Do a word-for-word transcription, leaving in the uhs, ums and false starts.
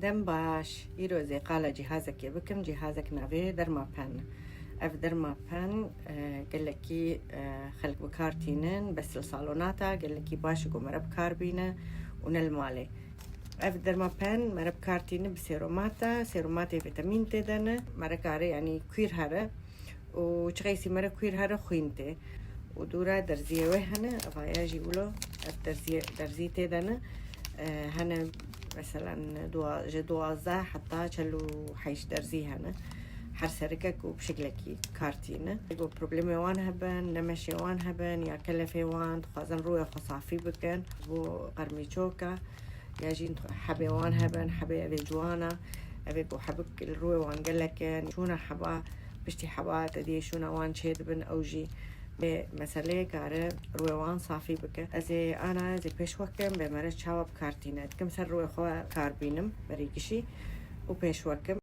Dem baş, îro ez ê qala cîhazekê bikim, cîhazek navê Dermapen. Ev Dermapen, e, gelekî, e, xelk bi kar tînin, bes li salonata, gelekî baş e ku mere bi kar bîne û ne li malê. Ev Dermapen mere bi kar tînin bi sêromata, sêromatê vîtamîn tê de ne, mere kare, yanî, kuîr here û çiqeysî mere kuîr here xwîn tê. Û dûra derziyê wê hene, evaya jî wilo, ev derziyê, derzî tê de ne, e, hene, meselen, dua-, ji duwazdeh heta çel û heşt derzî hene. Her serikek û bi şeklekî kar tîne. Ego problemê wan hebin, nemeşê wan hebin, ya kelefê wan, dixwazin rûyê xwe safî bikin, bo qermîçoka, ya jî hebê wan hebin, hebê evê ciwana, evê ku hebik li rûyê wan gelek in, şûna heba, piştî heba te diyê şûna wan çê dibin, ew jî vê meseleyê kare rûyê wan safî bike. Ez ê ana, ez ê pêşwekim, bê mere çawa bi kar tîne. Dikim ser rûyê xwe kar bînim, berî gişî û pêşwekim.